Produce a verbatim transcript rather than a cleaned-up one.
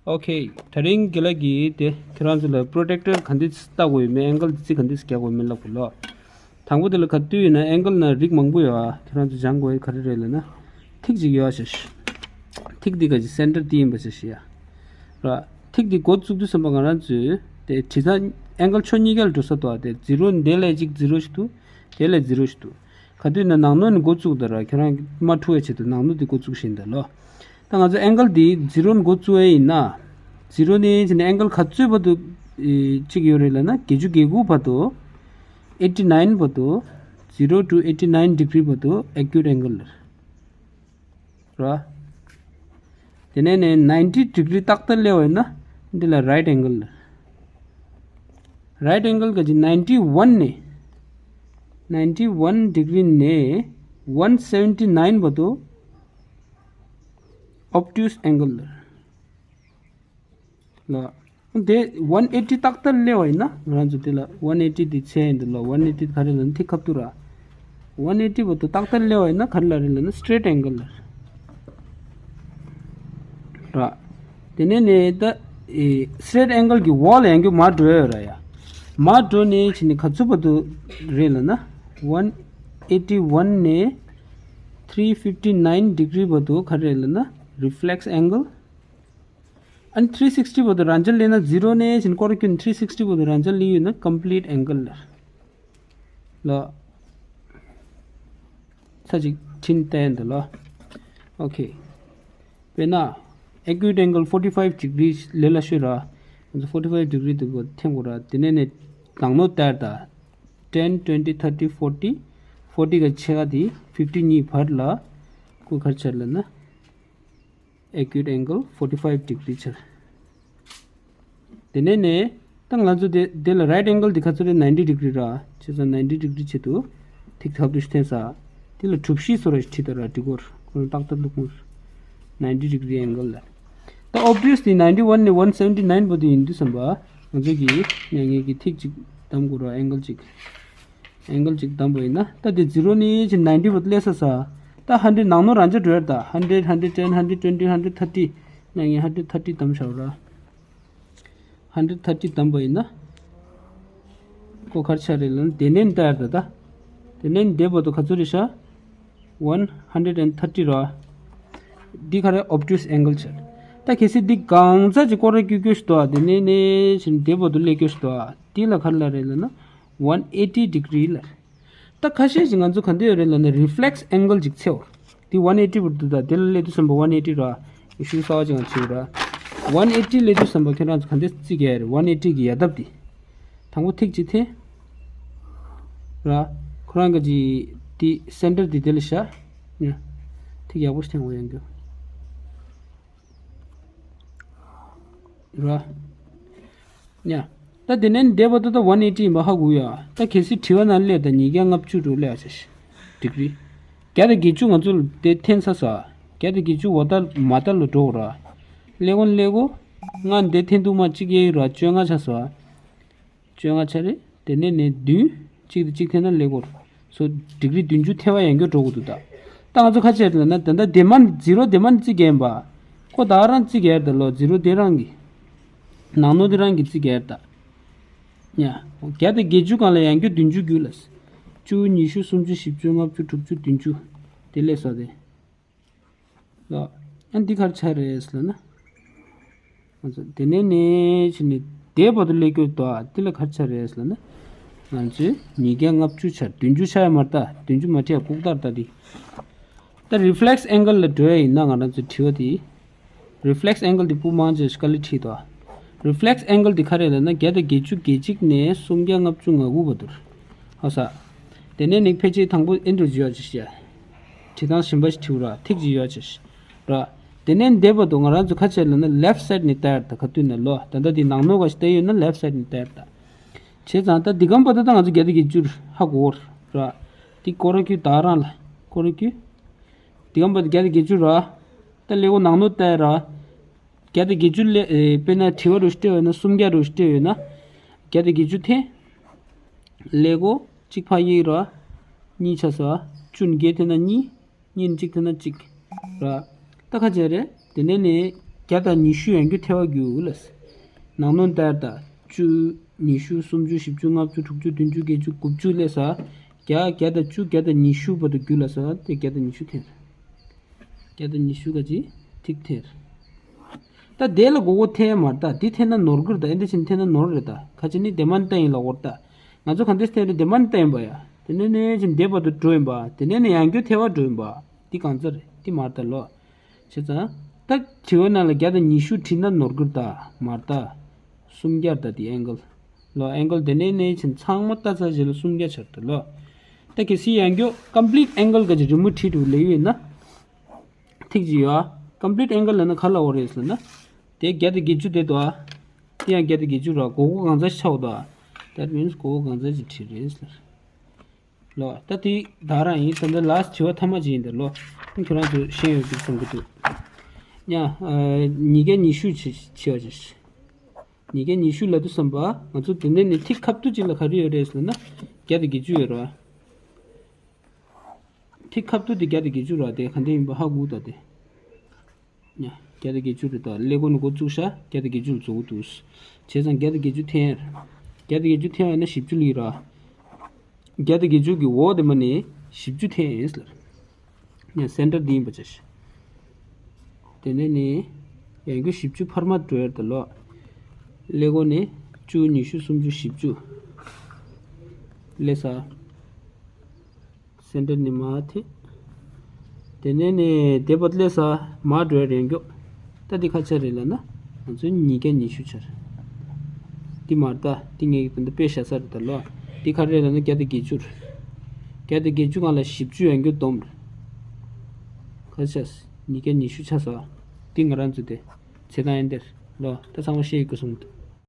ཨོ་ཁེ། དེ་རིང་རྒན་ལགས་ཀྱིས་དེ་ཁྱེད་རང་ཚོ་ལ་པྲོ་ཊེག་ཊར་ག་འདྲས་བལྟ་དགོས་ཡོད་མེད། ཨེང་གལ་རྩིས་ག་འདྲས་རྒྱག་དགོས་མིན་ལབ་དགོས་ལོ། དང་པོ་དེ་ལ་ག་དུས་ཡིན་ན་ཨེང་གལ་ནང་རིགས་མང་པོ་ཡོད་ཨ། ཁྱེད་རང་ཚོ་སྦྱང་དགོས་ཡ་ག་རེ་རེད་ལབ་ན། ཐིག་ཅིག་ཡོད་ཨ་ཤ་ཤ། ཐིག་འདི་ག་ཅིག་སེན་ཊར་འདི་ཡིན་པ་ཤ་ཤ་ཡ། ར། ཐིག་འདི་འགོ་བཙུགས་དུས་ཙམ་པ་ང་རང་ཚོས་དེ་བྲིས་ཐག་ཨེང་གལ་ཕྱོགས་གཉིས་ཀ་ལ་འགྲོ་ས་འདུག་ཨ། དེ་ཛི་རོ་འདི་ལས་གཅིག་ཛི་རོ་ཞིག་འདུག་དེ་ལས་ཛི་རོ་ཞིག་འདུག་ག་དུས་ན་ནང་ནོ་ནས་འགོ་བཙུགས་ད་ར། ཁྱོད་རང་མ་འཁྲུག་པའི་ཆེད་དུ་ནང་ནོ་འདི་འགོ་བཙུགས་བཞིན་ད་ལོ། ད་ང་ཚོ་ཨེང་གལ་འདི་ཛི་རོ་ནས་འགོ་བཙུགས་ཡས་ཡིན་ན། ཛི་རོ་ནས་བྱས་ནས་ཨེང་གལ་ག་ཚོད་བར་དུ་ཨེ་གཅིག་ཡོད་རེད་ལབ་ན། བརྒྱད་ཅུ་གྱ་དགུ་བར་དུ། ཨེ་ཊི་ནའིན་བར་དུ། ཛི་རོ་ཊུ་ཨེ་ཊི་ནའིན་ཌི་གྷི་རི་བར་དུ་ཨེ་ཀུ་ཊི་ཨེང་གལ་ལབ་ར། དེ་ནས་ནས་ནའིན་ཊི་ཌི་གྷི་རི་ཏག་ཏག་སླེབས་པ་ཡིན་ན། འདི་ལ་རའིཊ་ཨེང་གལ་ལབ། རའིཊ་ཨེང་གལ་ག་ཅིག་ནའིན་ཊི་ཝན་ནས། ནའིན་ཊི་ཝན་ཌི་གྷི་རི་ནས་ཝན་སེ་བན་ཊི་ནའིན་བར་དུ་ཨོབ་ཊུས་ཨེང་གལ་ལབ། ལ། དེ་ཝན་ཨེ་ཊི་ཏག་ཏག་སླེབས་པ་ཡིན་ན། ང་རང་ཚོ་དེ་ལ་ཝན་ཨེ་ཊི་དེ་བྱས་ཡིན་འདུག་ལ། ཝན་ཨེ་ཊི་ག་རེ་ལབ་ན་ཐིག་ཁ་ཐུག་ར། ཝན་ཨེ་ཊི་བར་དུ་ཏག་ཏག་སླེབས་པ་ཡིན་ན་ག་རེ་ལབ་རེད་ལབ་ན་སི་ཊེ་རེཊ་ཨེང་གལ་ལབ་ར། དེ་ནས་ནས་ད་ཨེ་སི་ཊེ་རེཊ་ཨེང་གལ་གྱི་འོག་ལ་ཡང་རྒྱུ་མར་འགྲོ་ཡོད་ར་ཡ། མར་འགྲོ་ནས་བྱས་ནས་ག་ཚོད་བར་དུ་རེད་ལབ་ན། ཝན་ཨེ་ཊི་ཝན་ནས་ཐི་རི་ཕིབ་ཊི་ནའིན་ཌི་གྷི་རི་བར་དུ་ག་རེ་རེད་ལབ་ན་རི་ཕི་ལེག་སི་ཨེང་གལ། ཨ་ནི་ཐི་རི་སིག་སི་ཊི་བར་དུ་རང་འཇགས་སླེབས་ན། ཛི་རོ་ནས་བྱས་ནས་སྐོར་ར་བསྐྱོད་ནས་ཐི་རི་སིག་སི་ཊི་བར་དུ་རང་འཇགས་སླེབས་ཡོད་ན་ཀམ་པི་ལིཊ་ཨེང་གལ་ལབ་ལ། ཚ་ཅིག་ཕྲིན་བལྟས་འདུག་ལ། ཨོ་ཁེ། དཔེར་ན་ཨེ་ཀུ་ཊི་ཨེང་གལ་ཕོར་ཊི་ཕའིབ་ཌི་གྷི་རི་ལས་སླ་ཤོས་ར། ང་ཚོ་ཕོར་ཊི་ཕའིབ་ཌི་གྷི་རི་དུ་གོ་འཐེན་དགོས་ར། དེ་ནས་ནས་ནང་ནོ་ལྟར་ད། ཊེན། ཊུ་ཝེན་ཊི། ཐར་ཊི། ཕོར་ཊི། ཕོར་ཊི་ག་ཕྱེད་ཀ་དེ་ཕིབ་ཊི་གཉིས་བར་ལ་ཁོ་ག་རེ་ཆགས་ལབ་ན། ཨེ་ཀུ་ཊི་ཨེང་གལ་ཕོར་ཊི་ཕའིབ་ཌི་གྷི་རི་ཆགས། དེ་ནས་ནས་ད་ང་ཚོ་དེ་དེ་ལ་རའིཊ་ཨེང་གལ་དེ་ག་ཚོད་རེད། ནའིན་ཊི་ཌི་གྷི་རི་ར། བྱས་ཙང་ནའིན་ཊི་ཌི་གྷི་རི་ཆེད་དུ་ཐིག་ཁ་ཐུག་ཞིག་འཐེན་ས། དེ་ལ་གྲུ་བཞི་བཟོ་ར་ཞིག་བྲིས་ད་ར། འགྲིག་གོ། ཁོ་རང་ཏག་ཏག་བླུགས་མོ། ནའིན་ཊི་ཌི་གྷི་རི་ཨེང་གལ་ལ། ད་ཨོབ་ཝི་ཡས་ལི་ནའིན་ཊི་ཝན་ནས་ཝན་སེ་བན་ཊི་ནའིན་བར་དུ་ཡིན་དུས་ཙམ་པ་ང་ཚོ་གིས་མྱ་ངན་གྱི་ཐིག་ཅིག་བདམས་དགོས་ར། ཨེང་གལ་ཅིག་ཨེང་གལ་ཅིག་བདམས་པ་ཡིན་ན། ད་དེ་ཛི་རོ་ནས་བྱས་ནའིན་ཊི་བར་དུ་སླེབས་ས་ས། ད་ཧན་ཌེཌ་ནང་ནོ་རང་འཇགས་འགྲོ་ཡ་རེད་ད། ཧན་ཌེཌ། ཧན་ཌེཌ་ཊེན། ཧན་ཌེཌ་ཊུ་ཝེན་ཊི། ཧན་ཌེཌ་ཐར་ཊི། མྱ་ངན་ཧན་ཌེཌ་ཐར་ཊི་བདམས་བཞག་ར། ཧན་ཌེཌ་ཐར་ཊི་བདམས་པ་ཡིན་ན། ཁོ་ག་རེ་ཆགས་རེད་ལབ་ན་དེ་ནས་ནི་ལྟ་ཡ་རེད་ད། དེ་ནས་ནི་དེ་བར་དུ་ག་ཚོད་རེད་ཤག་ཝན་ཧན་ཌེཌ་ཨེན་ཐར་ཊི་ར། འདི་ག་རེ་ཨོབ་ཊུས་ཨེང་གལ་ཆགས། ད་གལ་སྲིད་འདི་གང་ཚ་ཅིག་སྐོར་ར་བསྐྱོད་བསྐྱོད་ཞིག་འདུག་ཨ། དེ་ནས་ནས་བྱས་ནས་དེ་བར་དུ་སླེབས་བསྐྱོད་ཞིག་འདུག་ཨ། འདི་ལ་ག་རེ་ལབ་རེད་ལབ་ན་ཝན་ཨེ་ཊི་ཌི་གྷི་རི་ལབ། ད་ཁ་ཤས་ཤིག་ང་ཚོ་ག་འདྲ་ཡོད་རེད་ལབ་ན་རི་ཕི་ལེག་སི་ཨེང་གལ་ཅིག་འཚོལ། འདི་ཝན་ཨེ་ཊི་བར་དུ་ད་དེ་ལ་སླེབས་དུས་ཙམ་པ་ཝན་ཨེ་ཊི་ར། ཤུགས་གསར་པ་ཅིག་ང་འཚོལ་ར། ཝན་ཨེ་ཊི་སླེབས་དུས་ཙམ་པ་ཁྱེད་རང་ཚོ་ག་འདྲ་རྩིས་རྒྱག་ཡ་རེད། ཝན་ཨེ་ཊི་གི་ཡ་ལྡབ་འདི། དང་པོ་ཐིག་ཅིག་འཐེན། ར། ཁོ་རང་གི་ཅིག་འདི་སེན་ཊར་འདི་དེ་ལ་བཞག་ཡ། ཐིག་ཡག་པོ་ཞིག་འཐེན་དགོས་ཡོང་རྒྱུ། ར། ཡ། ད་དེ་ནས་འདས་པ་ད་ལྟ་ཝན་ཨེ་ཊི་ཡིན་པ་ཧ་གོ་ཡ། ད་གལ་སྲིད་དྲི་བ་ནང་སླེབས་ད་ཉིས་བརྒྱ་ལྔ་བཅུ་རུ་སླེབས་ཨ་ཆ་ཤི། ཌི་གྷི་རི། བརྒྱ་དང་བརྒྱད་ཅུ་ང་ཚོ་ལ་དེ་འཐེན་ས་ས། བརྒྱ་དང་བརྒྱད་ཅུ་འོ་ད་མ་ད་ལོ་འགྲོ་ར། སླེབས་གོ་སླེབས་གོ། ང་འདི་འཐེན་དུས་མ་གཅིག་གཡས་ར་བཅོ་ལྔ་ཆ་ས། བཅོ་ལྔ་ཆ་རེད། དེ་ནས་ནས་བདུན། གཅིག་དང་གཅིག་འཐེན་ན་ཀླད་ཀོར། སོ། ཌི་གྷི་རི་བདུན་ཅུ་ཐེ་བ་ཡང་སྐྱོར་འགྲོ་གི་འདུག་ད། ད་ང་ཚོ་ཁ་ཆེར་ལ་ན་ད་ལྟ་དེ་མ་ཛི་རོ་དེ་མ་རྩི་གེ་ཡིན་པ། ཁོ་ད་རང་རྩི་གེ་ཡར་ད་ལོ། ཛི་རོ་དེ་རང་གི། ནང་ནོ་དེ་རང་གི་རྩི་གེ་ཡར་ད། ཡ། བརྒྱ་དང་བརྒྱད་ཅུ་གང་ལ་ཡང་སྐྱོར་བདུན་ཅུ་རྒྱུ་ལ། བཅུ། ཉི་ཤུ། སུམ་ཅུ། བཞི་བཅུ། ལྔ་བཅུ། དྲུག་ཅུ། བདུན་ཅུ། དེ་ལས་ས་དེ། ལ། ཨ་འདི་ག་རེ་ཆགས་རེད་ལབ་ན། ང་ཚོ་དེ་ནས་ནས་ཕྱིན་ནས་དེ་བར་དུ་སླེབས་རྒྱུ་འདུག་ཨ། འདི་ལ་ག་རེ་ཆགས་རེད་ལབ་ན། ང་ཚོས་ཉིས་བརྒྱ་ལྔ་བཅུ་ཆགས། བདུན་ཅུ་ཆགས་ཡ་མ་རེད་ད། བདུན་ཅུ་མ་ཆགས་ཡ་ལྐུགས་རྟགས་རེད་ད་འདི། ད་རི་ཕི་ལེག་སི་ཨེང་གལ་ལ་འགྲོ་ཡ་ཡིན་ན་ང་རང་ཚོའི་དྲི་བ་དེ། རི་ཕི་ལེག་སི་ཨེང་གལ་དེ་སྤུ་མང་ཆེ་ཤི་ཀ་ལི་ཁྲིད་དོ། རི་ཕི་ལེག་སི་ཨེང་གལ་དེ་ག་རེ་ལབ་ན་བརྒྱ་དང་བརྒྱད་ཅུ་གྱ་གཅིག་ནས་སུམ་བརྒྱ་ལྔ་བཅུ་ང་དགུ་བར་དུ་རེད། ཧ་ས། དེ་ནས་ནི་ཕལ་ཆེར་དང་པོ་ཨེ་འདྲ་ཅིག་ཡོད་ཅེས་བཤད། བྲིས་སྟངས་གཞན་པ་ཞིག་བྲིས་ར། ཐིག་ཅིག་ཡོད་ཅེས་ར། དེ་ནས་འདས་པ་དུ་ང་རང་ཚོ་ཁ་ཆེ་ལབ་ན་ལེཕ་སའིཌ་ནས་ལྟ་ཡར་ད། ག་དུས་ན་ལོ་ད་ལྟ་དེ་ནང་ནོ་ག་ཞིག་ལྟ་ཡོད་ན་ལེཕ་སའིཌ་ནས་ལྟ་ཡར་ད། བྱས་ཙང་ད་འདི་གམ་པ་ད་ད་ང་ཚོ་བརྒྱ་དང་བརྒྱད་ཅུ་ཧ་གོ་ར། དེ་སྐོར་ར་ཁྱུ་ད་རང་ལ་སྐོར་ར་ཁྱུ། འདི་གམ་པ་ད་བརྒྱ་དང་བརྒྱད་ཅུ་ར། ད་ཀླད་ཀོར་ནང་ནོ་ལྟ་ཡ་ར། བརྒྱ་དང་བརྒྱད་ཅུ་ལས་ཨེ་དཔེར་ན་དྲི་བ་རུ་སྤྲད་ཡོད་ན་སུམ་བརྒྱ་རུ་སྤྲད་ཡོད་ན། བརྒྱ་དང་བརྒྱད་ཅུ་འཐེན། ཀླད་ཀོར་གཅིག་ཕར་གཡུག་ར། གཉིས་ཆ་ས། བཅུ་ནས་བརྒྱད་འཐེན་ན་གཉིས། གཉིས་ནས་གཅིག་འཐེན་ན་གཅིག་ར། ད་ཁ་ཆེ་རེད། དེ་ནས་ནི། བརྒྱ་དང་ཉི་ཤུ་ཡང་རྒྱུ་ཐེ་བ་རྒྱུ་ལ། ནང་ནོན་ཏར་ད། བཅུ། ཉི་ཤུ། སུམ་ཅུ། བཞི་བཅུ། ལྔ་བཅུ། དྲུག་ཅུ། བདུན་ཅུ། བརྒྱད་ཅུ། དགུ་བཅུ་ལས་ས། བརྒྱ། བརྒྱ་དང་བཅུ། བརྒྱ་དང་ཉི་ཤུ་བར་དུ་རྒྱུ་ལ་ས། དེ་བརྒྱ་དང་ཉི་ཤུ་ཐེར། བརྒྱ་དང་ཉི་ཤུ་ག་ཅི། ཐིག་ཐེར། ད་དེ་ལ་མགོ་སྐོར་ཐེ་མར་ད་དེ་ཐེ་ན་ནོར་གིར་ད་ཨེ་འདི་ཕྱིན་ཐེ་ན་ནོར་རེད་ད་ཁ་ཅི་ནི་དེ་མན་ད་ཡིན་ལ་འོར་ད། ང་ཚོ་ག་འདི་སྟེ་རེད་དེ་མན་ད་ཡིན་པ་ཡ། དེ་ནས་ནས་ཕྱིན་དེ་བར་དུ་འགྲོ་ཡིན་པ་དེ་ནས་ནས་ཡང་རྒྱུ་ཐེ་བ་འགྲོ་ཡིན་པ། འདི་གང་ཚར་རེད་འདི་མར་ད་ལོ། བྱས་ཙང་། ད་དྲི་བ་ནང་ལ་བརྒྱ་དང་ཉི་ཤུ་བྲིས་ན་ནོར་གིར་ད་མར་ད། སུམ་བརྒྱར་ད་དེ་ཨེང་གལ། ལོ་ཨེང་གལ་དེ་ནས་ནས་ཕྱིན་ཚང་མ་ལྟ་ཚར་རྗེས་ལ་སུམ་བརྒྱ་ཆར་ད་ལོ། ད་གལ་སྲིད་ཡང་རྒྱུ་ཀམ་པི་ལིཊ་ཨེང་གལ་ག་ཅི་རི་མུ་བྲིས་འགྲོ་ལེ་ཡོད་ན། ཐིག་ཅིག་ཡོད་ཨ། ཀམ་པི་ལིཊ་ཨེང་གལ་ལབ་ན་ག་ལ་འོ་རེད་ཟེར་ན། དེ་བརྒྱ་དང་བརྒྱད་ཅུ་དེ་དོ་ཨ། དེ་ཡང་བརྒྱ་དང་བརྒྱད་ཅུ་ར་སྒོར་སྒོར་གང་ཚ་ཤའོ་དོ་ཨ། That means སྒོར་སྒོར་གང་ཚ་ཅིག་བྲིས་རེད་ཟེར། ལོ། ད་དེ་ད་རང་ཡིན་ད་ལྟ་ལ་སི་ཊི་དྲི་བ་ཐ་མ་ཅིག་ཡིན་ད་ལོ། ཁྱོད་རང་ཚོ་ཤེས་ཡོད་ཀྱི་བསམ་གི་འདུག་ཡ། ཉིས་བརྒྱ་ཉི་ཤུ་ཆེ་ཆེ་བ་ཅིག་ཉིས་བརྒྱ་ཉི་ཤུ་ལབ་དུས་བསམ་པ་ང་ཚོ་དེ་ནས་ནི་ཐིག་ཁ་བསྡུ་ཅིག་ལ་ག་རེ་ཡོད་རེད་ཟེར་ན། བརྒྱ་དང་བརྒྱད་ཅུ་ཡོད་ར། ཐིག་ཁ་བསྡུ་དེ་བརྒྱ་དང་བརྒྱད་ཅུ་ར་དེ་ག་འདྲ་ཡིན་པ་ཧ་གོ་ད་དེ། ཡ། བརྒྱ་དང་བརྒྱད་ཅུ་རེད་ད་ཀླད་ཀོར་ནས་འགོ་བཙུགས་ཤག་བརྒྱ་དང་བརྒྱད་ཅུ་ལ་རྫོགས་འདུག་བྱས་ཙང་བརྒྱ་དང་བརྒྱད་ཅུ་འཐེན་ཡ་རེད། བརྒྱ་དང་བརྒྱད་ཅུ་འཐེན་ཡ་ན་བཞི་བཅུ་ལི་ར། བརྒྱ་དང་བརྒྱད་ཅུ་གི་འོག་དེ་མ་ནི་བཞི་བཅུ་འཐེན་ཡིན་ཟེར། ཡ་སེན་ཊར་འདི་ཡིན་པ་བྱས་ཤག་དེ་ནས་ནི། ཡང་རྒྱུ་བཞི་བཅུ་འཕར་མ་འགྲོ་ཡ་རེད་ད་ལོ། ཀླད་ཀོར་ནས་བཅུ་ཉི་ཤུ་སུམ་ཅུ་བཞི་བཅུ། ལས་ས། སེན་ཊར་ནི་མ་ཐེ། དེ་ནས་ནི་དེ་བར་ལས་ས་མ་འགྲོ་ཡ་རེད་མགྱོགས། ད་འདི་ཁ་ཆ་རེད་ལ་ན། ང་ཚོའི་ཉིས་བརྒྱ་ཉི་ཤུ་ཆར། འདི་མར་ད་འདི་ངས་ད་ལྟ་དཔེ་བཞག་ས་རེད་ད་ལོ། འདི་ག་རེ་རེད་ལ་ན་བརྒྱ་དང་བརྒྱད་ཅུ་རེད། བརྒྱ་དང་བརྒྱད་ཅུ་སྒང་ལ་བཞི་བཅུ་ཡང་རྒྱུ་བསྡོམས་རེད། ཁ་ཆ། ཉིས་བརྒྱ་ཉི་ཤུ་ཆ་ས། འདི་ང་རང་ཚོ་དེ། ཚེ་ཐང་ཡན་དེར། ལོ། ད་ཚང་མ་ཤེས་ཡོད་ཀྱི་གསུངས་འདུག